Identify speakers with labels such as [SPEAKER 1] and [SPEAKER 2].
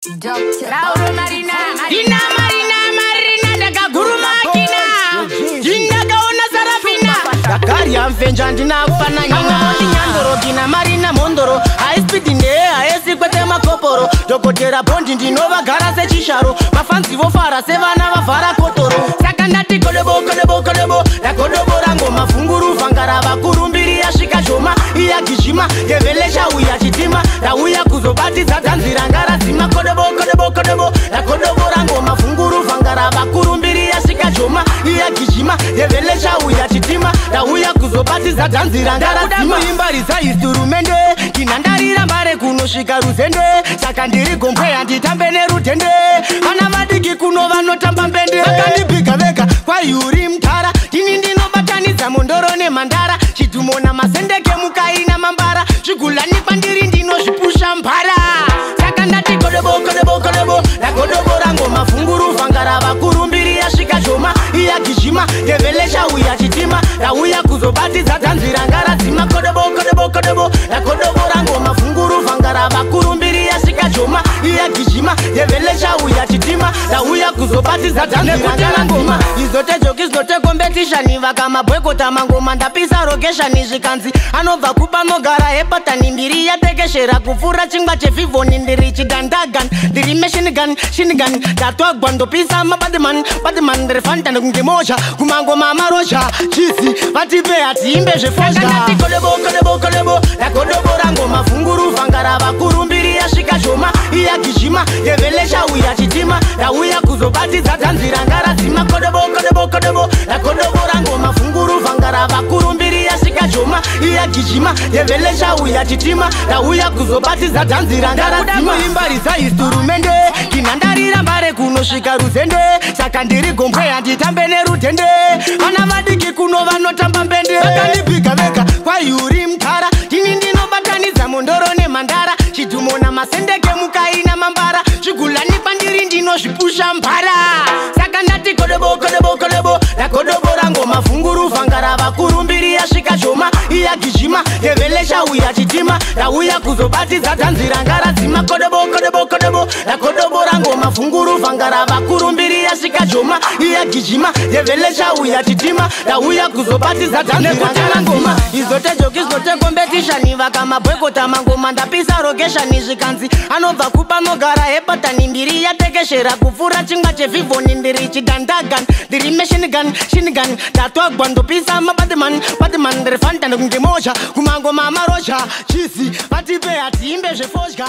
[SPEAKER 1] Dr.
[SPEAKER 2] Marina, Marina, Marina, Marina, ndakaguruma kina ndinakaona Sarafina ndakarya mfenja ndinakufananyina nyandoro kina Marina mhondoro haispidi ndee haesi kwete makoporo Dhokotera Bhondi ndinovagara sechisharo mafanzi vofara sevana vavhara kotoro saka ndati kodobo kodobo kodobo ndakodobora ngoma funguru vhangara vakuru mbiri yasvika shoma iya gijima yevelesha uya chitima ndauya kuzobatidza dzanzira ngarazima kodobo kodobo kodobo ndakodobora ngoma funguru vhangara vakuru mbiri yasvika shoma iya gijima yevelesha uya chitima ndauya kuzobatidza dzanzira ngarazima kuimbarisa instrument ndinhandarira mbare kunosvika ruzende saka ndiri gombwe handitambe nerudhende vana vadiki kuno vanotamba mbende vakandibhiga vega kwaiuri mutara ndini ndinobatanidza mondoro nemhandara chidhumo namasendeke mukaina mambara zvigulani kwandiri ndinozvipusha mbara saka ndati kodobo kodobo kodobo ndagodobora ngoma funguru vhangara vakuru mbiri yasvika shoma iya gijima yevelesha uya chitima ndauya kuzobatidza dzanzira ngarazima kodobo kodobo kodobo ndagodobora ngoma funguru vhangara vakuru mbiri yasvika shoma iya gijima yevelesha uya chitima ndauya kuzobatidza dzanzira ngarazima izote joke is not a competition vakamabhwekota mangoma ndapisa rokeshani zvikanzi anobva kupanogara hepatani mbiri yatekeshera kupfuura chingwa chefivhoni ndiri chigandagan ndiri machine gun shinigan ndatwagwa ndopisa mabadman badman ndiri fantan kunge mosha kumangoma marosha chisi vatipe hatiimbe zvefosha kodobo kodobo kodobo ndagodobora ngoma funguru vhangara vakuru mbiri yasvika shoma iya gijima yevelesha uya chitima ndauya kuzobatidza dzanzira ngarazima kodobo kodobo kodobo ndagodobora ngoma funguru vhangara vakuru mbiri yasvika shoma iya gijima yevelesha uya chitima ndauya kuzobatidza dzanzira ngarazima kuimbarisa instrument ndinhandarira mbare kunosvika ruzende saka ndiri gombwe handitambe nerudhende vana vadiki kuno vanotamba mbende vakandibhiga vega kwaiuri mutara ndini ndinobatanidza mondoro nemhandara chidhumo namasendeke mukaina mambara zvigulani kwandiri ndinozvipusha mbara saka ndati kodobo kodobo kodobo ndagodobora ngoma funguru vhangara vakuru mbiri yasvika shoma iya gijima yevelesha uya chitima ndauya kuzobatidza dzanzira ngarazima kodobo kodobo kodobo ndagodobora ngoma funguru vhangara vakuru mbiri yasvika shoma iya gijima yevelesha uya chitima ndauya kuzobatidza dzanzira ngarazima izote joke is not a competition vakamabhwekota mangoma ndapisa rokeshani zvikanzi anobva kupanogara hepatani mbiri yatekeshera kupfuura chingwa chefivhoni ndiri chigandagan ndiri machine gun shinigan ndatwagwa ndopisa mabadman badman ndiri fantan kunge mosha kumangoma marosha chisi vatipe hatiimbe zvefosha.